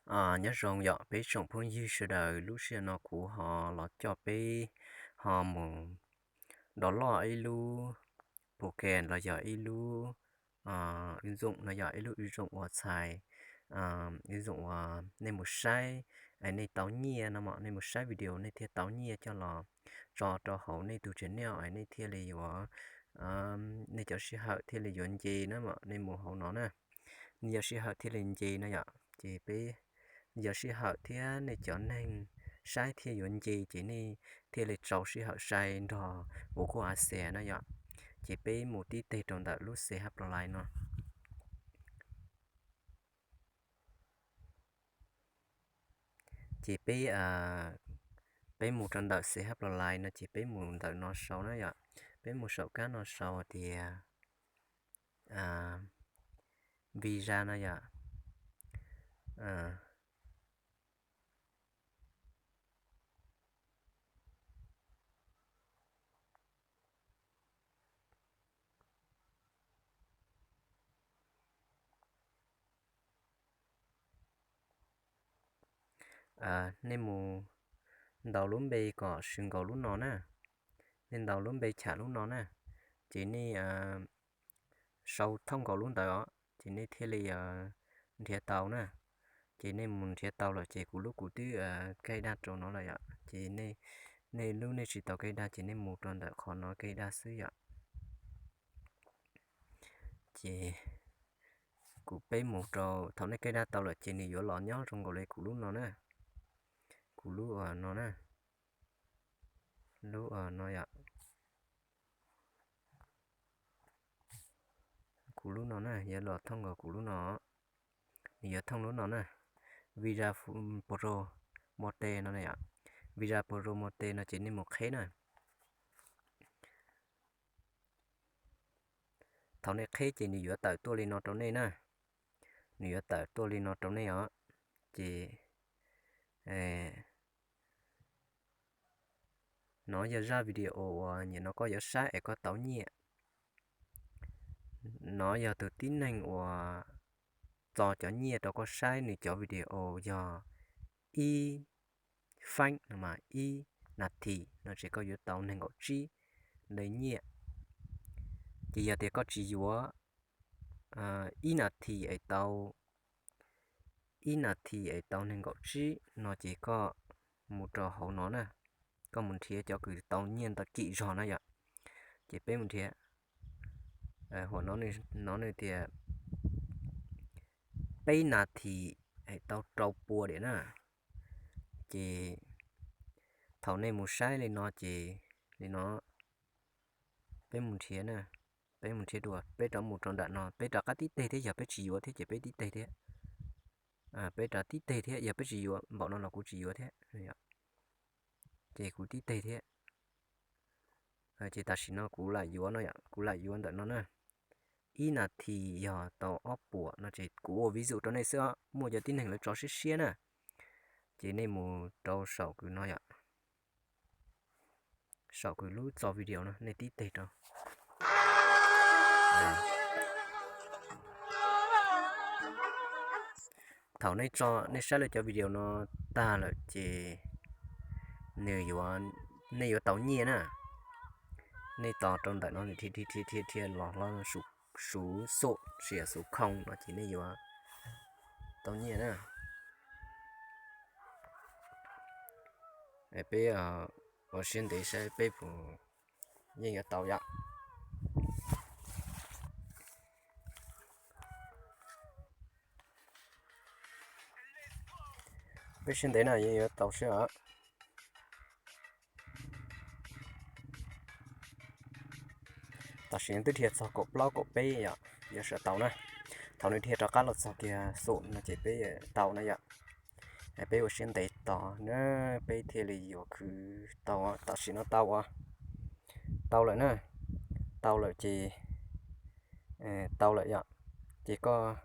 Nyob zoo yom peb tsoom phooj ywg sawv daws, lub sij hawm no kuv ho los coj peb ho mus download ib lub program los yog ib lub, ib zoo no yog ib lub ib zoo uas txhais, ib zoo uas nej mus saib, nej tau nyiaj no mas nej mus saib video nej thiaj tau nyiaj coj los tso rau hauv nej tus channel es nej thiaj li yuav, nej cov sij hawm thiaj li yuav nce na mas nej mus hauv no na. Nej cov sij hawm thiaj li nce no yom, ces peb, nej cov sij hawm thiab nej cov neeg saib thiaj yuav nce ces nej thiaj li txaus sij hawm sai nrog ua kuj a xe na yom. Ces peb mus tib teg rau ntawm lub xe hab plo lais no. Ces peb, peb mus rau ntawm xe hab plo lais no ces peb mus ntawm no saud na yom. Peb mus saum kab no saud tias visa no yom. Nej mus ntaus lub npe kom swv nkaus lub no na. Nej ntaus lub npe cham lub no na, ces nej sau thooj nkaus lub ntawd os, ces nej thiaj li nrhiav tau na. Ces nej mus nrhiav tau lawm ces kuv lub kuv twb kaij dag rau no lawm yom, ces nej lub nej tsis tau kaij dag ces nej mus rau ntawm qhov no kaij dag xwb yom. Ces kuv peb mus rau thaum nej kaij dag tau lawm ces nws yuav los nyob zoo nkaus li kuv lub no na. Kuv lub no na, lub no yom. Kuv lub no na, yuav los thooj nkaus kuv lub no. Nws yuav thooj lub no na, Visa Pro Mote no na yom. Visa Pro Mote no ces nej mus qheb na. Thaum nej qheb ces nws yuav tawm tuaj li no rau nej na. Nws yuav tawm tuaj li no rau nej os. Ces nov yog zaj video uas nim no koj yuav saib es koj tau nyiaj. Nov yog tus tib neeg uas txo cov nyiaj rau koj saib nws cov video yog ib feeb no mas ib nas this no ces koj yuav tau nees nkaum tsib daim nyiaj. Ces yog tias koj tsis yuav ib nas this es tau, ib nas this es tau nees nkaum tsib no ces koj mus rau hauv no na, koj mus nrhiav cov kws tau nyiaj ntau kim zog na yom. Ces peb mus nrhiav, huam no nws tias peb nas this es tau rau pua diam na. Ces thaum nej mus saib li no ces li no, peb mus nrhiav na, peb mus nrhiav dua, peb rov mus rau nram no, peb rov qab tib teg thiab, yog peb tsis yuav thiab ces peb tib teg thiab. Peb rov tib teg thiab, yog peb tsis yuav, npaum no los kuv tsis yuav thiab. Ces kuv tib teg thiab. Ces tam sim no kuv lam yuav no yom, kuv lam yuav ntawm no na. Ib nas this yog tau ob puas no ces kuv ua vis zus rau nej xwb os, muaj cov tib neeg lawv tso siab siab na. Ces nej mus rau saum kws no yom, saum kws lub txo video no nej tib teg rau. Thaum nej tso, nej saib lawv cov video no tag lawm ces nws yuav, nej yuav tau nyiaj na. Nej tos rau ntawm no nws dhia dhia dhia dhia los hlob, xuv xum sis xuv khoo no ces nej yuav tau nyiaj na. Peb ua siab ntev saib peb puas yeej yuav tau yom. Peb siab ntev na, yeej yuav tau siab os. Tam sim no twb dhia txog kaum plaub kaum peb yom, yuav sawv tau na. Thaum nws dhia rov qab los txog kiag xum no ces peb tau na yom. Peb ua siab ntev tos na, peb thiaj li yuav khwv tau, tam sim no tau os. Tau lawm na, tau lawm ces, tau lawm yom. Ces koj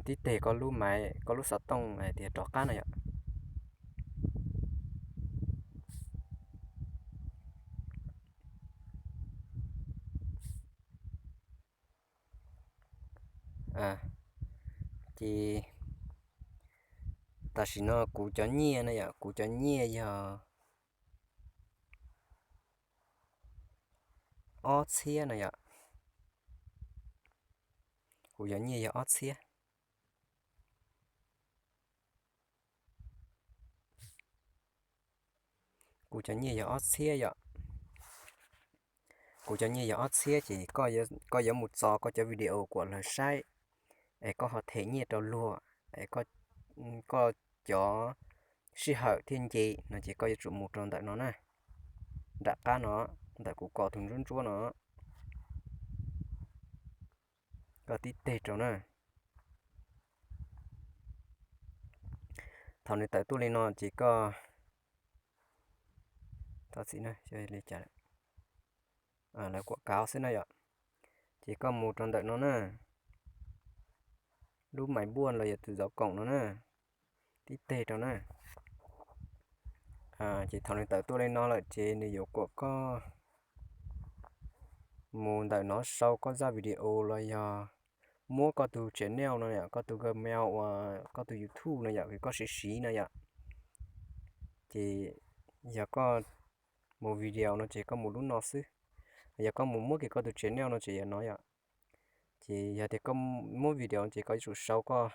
tib teg koj lub maiv, koj lub xov tooj hais tias rov qab no yom. Ces, Tam sim no kuv cov nyiaj no yom, kuv cov nyiaj yog ob txhiab no yom. Kuv cov nyiaj yog ob txhiab. Kuv cov nyiaj yog ob txhiab yom. Kuv cov nyiaj yog ob txhiab ces koj yuav mus txo koj cov video kuam lawv saib, es koj ho them nyiaj rau luag, es koj cov sij hawm thiaj nce no ces koj yuav tsum mus rau ntawm no na. Nram qab no, ntawm kuv kos tus ntsuab ntsuab no, koj tib teg rau na. Thaum nws tawm tuaj li no ces koj, lawv kuam kav xwb na yom. Ces koj mus rau ntawm no na, lub maiv npuaj los yog tus zov koom no na, tib teg rau na. Ces thaum nws tawm tuaj li no lawm ces nws yuav kom koj mus ntawm no sau koj zaj video los yog muab koj tus channel no yom, koj tus Gmail uas koj tus YouTube no yom, koj siv siv no yom. Ces yog koj mus video no ces koj mus lub no xwb. Yog koj mus muab kiag koj tus channel no ces yog no yom. Ces yog tias koj muab video ces koj yuav tsum sau koj,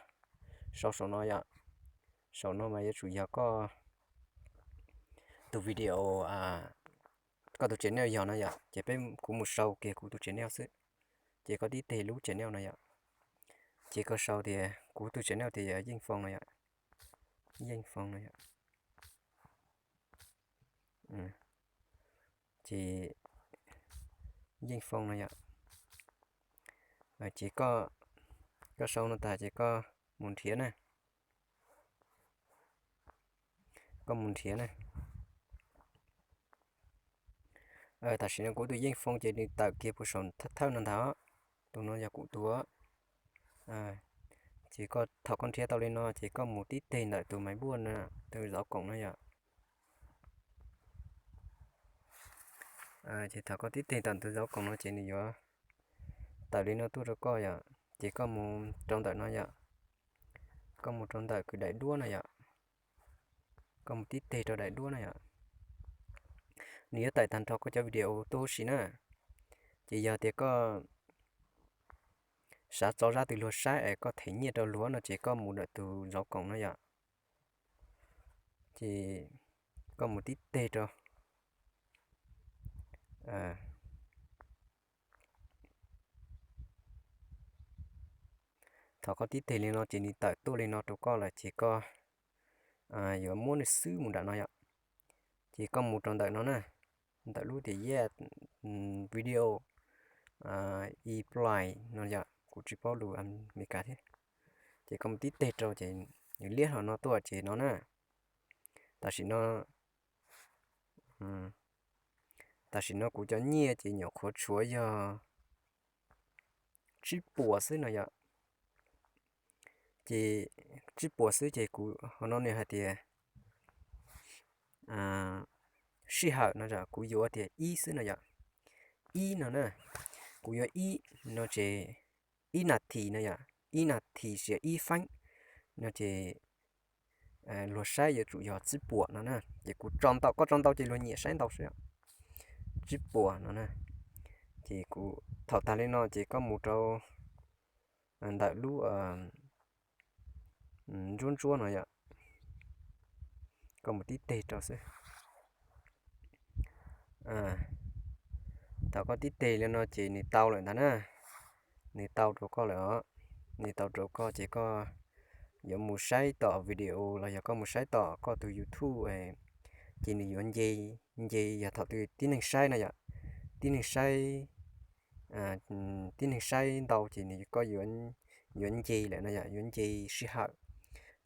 sau saum no yom. Saum no mas yuav tsum yog koj tus video, koj tus channel yog no yom. Ces peb, kuv mus sau kiag kuv tus channel xwb. Ces koj tib teg lub channel no yom. Ces koj sau tias kuv tus channel tias yog Yeej Fooj no yom. Yeej Fooj no yom. Ces Yeej Fooj no yom. Ces koj sau no tas ces koj mus nrhiav na. Koj mus nrhiav na. Tam sim no kuv tus Yeej Fooj ces nws tawm kiag puag saum thawj thawj no ntag. Tus no yog kuv tus. Ces koj, thaum koj nrhiav tau li no ces koj mus tib teg ntawm tus maiv npuaj no, tus zov koom no yom. Ces thaum koj tib teg ntawm tus zov koom no ces nws yuav tawm li no tuaj rau koj yom. Ces koj mus rau ntawm no yom. Koj mus rau ntawm kwv daim duab no yom. Koj mus tib teg rau daim duab no yom. Nws yuav tawm tag nrho koj cov video tuaj huv si na. Ces yog tias koj xav tso zaj twg luag saib es koj them nyiaj rau luag no ces koj mus ntawm tus zov koom no yom. Ces koj mus tib teg rau. Thaum koj tib teg li no ces nws tawm tuaj li no rau koj lawm ces koj yuav muab nws xwb mus nram no yom. Ces koj mus rau ntawm no na, ntawm lub tias yaj video, e play no yom, kuv tsis paub lus Amelikas thiab. Ces koj mus tib teg rau ces nws liab hlo no tuaj ces no na. Tam sim no, tam sim no kuv cov nyiaj ces nyuam qhuav tshuav yog tsib puas xwb no yom. Ces tsib puas xwb ces kuv ho no nws hais tias sij hawm no yom, kuv yuav tias ib xwb no yom. Ib no na, kuv yuav ib no ces ib nas this no yom, ib nas this sis ib feeb no ces luag saib yuav tsum yog tsib puas no na. Ces kuv tso ntau, koj tso ntau ces luag nyiam saib ntau xwb. Tsib puas no na. Ces kuv thaum tag li no ces koj mus rau ntawm lub ntsuab ntsuab no yom. Koj mus tib teg rau xwb. Thaum koj tib teg li no ces nws tau lawm ntag na. Nws tau rau koj lawm os. Nws tau rau koj ces koj yuav mus saib tom video los yog koj mus saib tom koj tus YouTube, ces nws yuav nce, nce yog thaum twg tib neeg saib no yom. Tib neeg saib, tib neeg saib ntau ces nws koj yuav nce lawm no yom, yuav nce sij hawm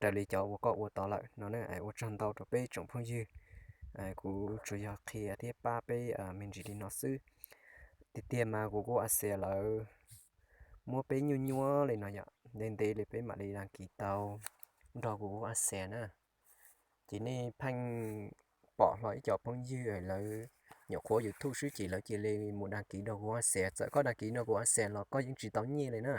raws li cov uas koj ua tod lawm no na. Ua tsaug ntau rau peb tsoom phooj ywg. Kuv tsuas yog qhia thiab pab peb me ntsis li no xwb. Tiag tiag mas Google AdSense lawv muab peb nyuaj nyuaj li no yom, ntev ntev li peb mam li đăng ký tau nrog Google AdSense na. Ces nej pheej pom hlo ib co phooj ywg lawv nyuam qhuav YouTube xwb ces lawv cia li mus đăng ký nrog Google AdSense. Txawm koj đăng ký nrog Google AdSense los koj yeej tsis tau nyiaj li na.